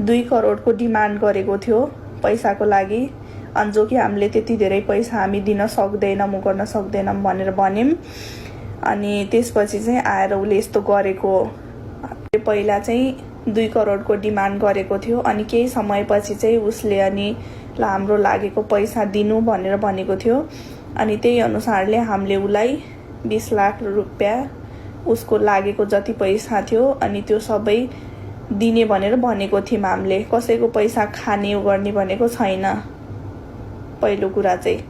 2 करोडको demand गरेको थियो पैसाको लागि। अनि जो कि हामीले त्यति धेरै पैसा हामी दिन सक्दैनौँ, गर्न सक्दैनौँ भनेर भन्यौँ। अनि त्यसपछि चाहिँ आएर उसले यस्तो गरेको। पहिला चाहिँ 2 करोडको डिमान्ड गरेको थियो। अनि केही समयपछि चाहिँ उसले अनि हाम्रो लागेको पैसा दिनु भनेर भनेको थियो। अनि त्यही अनुसारले हामीले उसलाई 20 लाख रुपियाँ उसको लागेको जति पैसा थियो अनि त्यो सबै दिने भनेर भनेको थियौँ हामीले। कसैको पैसा खाने गर्ने भनेको छैन पहिलो कुरा चाहिँ।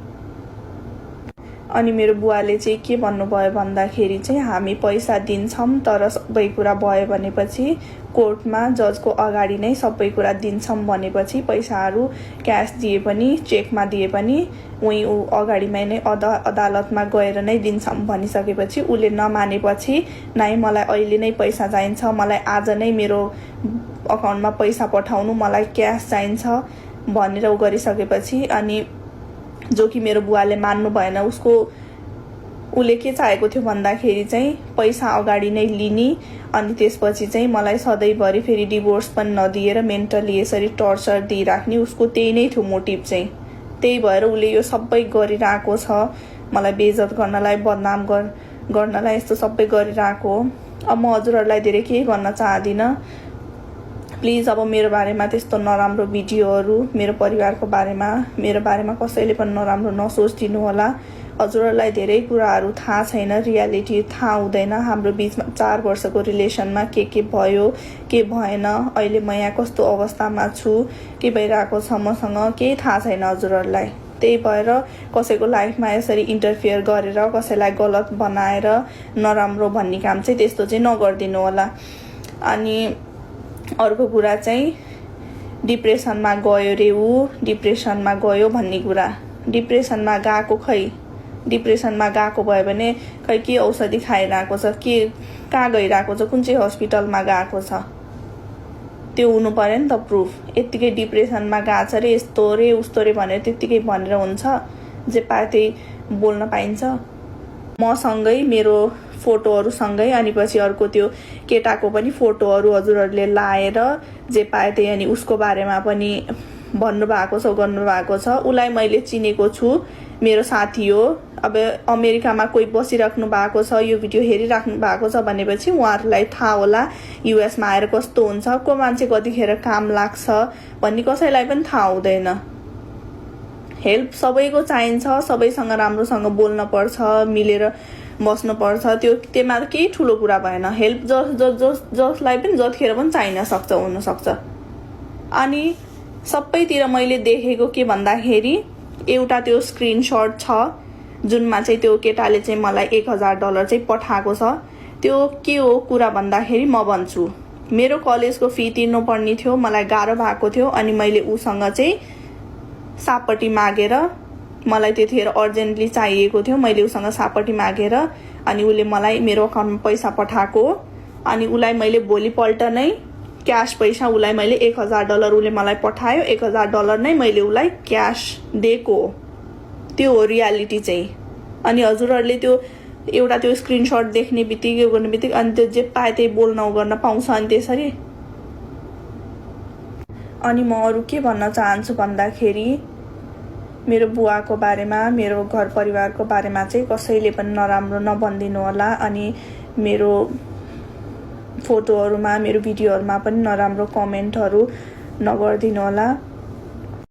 अनि मेरो बुवाले चाहिँ के भन्नुभयो भन्दाखेरि चाहिँ हामी पैसा दिन्छौँ तर सबै कुरा भयो भनेपछि कोर्टमा जजको अगाडि नै सबै कुरा दिन्छौँ भनेपछि पैसाहरू क्यास दिए पनि चेकमा दिए पनि उही अगाडिमै नै अदालतमा गएर नै दिन्छौँ भनिसकेपछि उसले नमानेपछि नै मलाई अहिले नै पैसा चाहिन्छ, मलाई आज नै मेरो अकाउन्टमा पैसा पठाउनु, मलाई क्यास चाहिन्छ भनेर उ गरिसकेपछि अनि जो कि मेरो बुवाले मान्नु भएन। उसले के चाहेको थियो भन्दाखेरि चाहिँ पैसा अगाडि नै लिने अनि त्यसपछि चाहिँ मलाई सधैँभरि फेरि डिभोर्स पनि नदिएर मेन्टली यसरी टर्चर दिइराख्ने, उसको त्यही नै थियो मोटिभ चाहिँ। त्यही भएर उसले यो सबै गरिरहेको छ, मलाई बेइज्जत गर्नलाई, बदनाम गर्नलाई यस्तो सबै गरिरहेको हो। अब म हजुरहरूलाई धेरै केही भन्न चाहदिनँ। प्लिज अब मेरो बारेमा त्यस्तो नराम्रो भिडियोहरू, मेरो परिवारको बारेमा, मेरो बारेमा कसैले पनि नराम्रो नसोचिदिनु होला। हजुरहरूलाई धेरै कुराहरू थाहा छैन, रियालिटी थाहा हुँदैन। हाम्रो बिचमा 4 वर्षको रिलेसनमा के भयो के भएन, अहिले म यहाँ कस्तो अवस्थामा छु, के भइरहेको छ मसँग केही थाहा छैन हजुरहरूलाई। त्यही भएर कसैको लाइफमा यसरी इन्टरफियर गरेर कसैलाई गलत बनाएर नराम्रो भन्ने काम चाहिँ त्यस्तो चाहिँ नगरिदिनु होला। अनि अर्को कुरा चाहिँ डिप्रेसनमा गयो रे ऊ, डिप्रेसनमा गयो भन्ने कुरा। डिप्रेसनमा गएको खै, डिप्रेसनमा गएको भयो भने खै के औषधि खाइरहेको छ, के कहाँ गइरहेको छ, कुन चाहिँ हस्पिटलमा गएको छ, त्यो हुनु पर्यो नि त प्रुफ। यत्तिकै डिप्रेसनमा गएको छ रे, यस्तो रे उस्तो रे भनेर त्यत्तिकै भनेर हुन्छ? जे पाए त्यही बोल्न पाइन्छ? मसँगै मेरो फोटोहरूसँगै अनि पछि अर्को त्यो केटाको पनि फोटोहरू हजुरहरूले लाएर जे पाए त्यही अनि उसको बारेमा पनि भन्नुभएको छ, गर्नुभएको छ। उसलाई मैले चिनेको छु, मेरो साथी हो। अब अमेरिकामा कोही बसिराख्नु भएको छ, यो भिडियो हेरिराख्नु भएको छ भनेपछि उहाँहरूलाई थाहा होला युएसमा आएर कस्तो हुन्छ, को मान्छे कतिखेर काम लाग्छ भन्ने कसैलाई पनि थाहा हुँदैन। हेल्प सबैको चाहिन्छ, सबैसँग राम्रोसँग बोल्न पर्छ, मिलेर बस्नु पर्छ। त्यसमा केही ठुलो कुरा भएन। हेल्प जसलाई पनि जतिखेर पनि चाहिन सक्छ, हुनसक्छ। अनि सबैतिर मैले देखेको के भन्दाखेरि एउटा त्यो स्क्रिनसट छ जुनमा चाहिँ त्यो केटाले चाहिँ मलाई $1000 चाहिँ पठाएको छ। त्यो के हो कुरा भन्दाखेरि म भन्छु, मेरो कलेजको फी तिर्नु पर्ने थियो, मलाई गाह्रो भएको थियो अनि मैले उसँग चाहिँ सापट्टि मागेर, मलाई त्यतिखेर अर्जेन्टली चाहिएको थियो, मैले उसँग सापट्टि मागेर अनि उसले मलाई मेरो अकाउन्टमा पैसा पठाएको। अनि उसलाई मैले भोलिपल्ट नै क्यास पैसा उसलाई मैले $1000 उसले मलाई पठायो, $1000 नै मैले उसलाई क्यास दिएको। त्यो हो रियालिटी चाहिँ। अनि हजुरहरूले त्यो एउटा त्यो स्क्रिनसट देख्ने बित्तिकै गर्ने बित्तिकै अनि त्यो जे पाए त्यही बोल्न गर्न पाउँछ अनि त्यसरी। अनि म अरू के भन्न चाहन्छु भन्दाखेरि मेरो बुवाको बारेमा, मेरो घर परिवारको बारेमा चाहिँ कसैले पनि नराम्रो नभनिदिनु होला। अनि मेरो फोटोहरूमा, मेरो भिडियोहरूमा पनि नराम्रो कमेन्टहरू नगरिदिनु होला।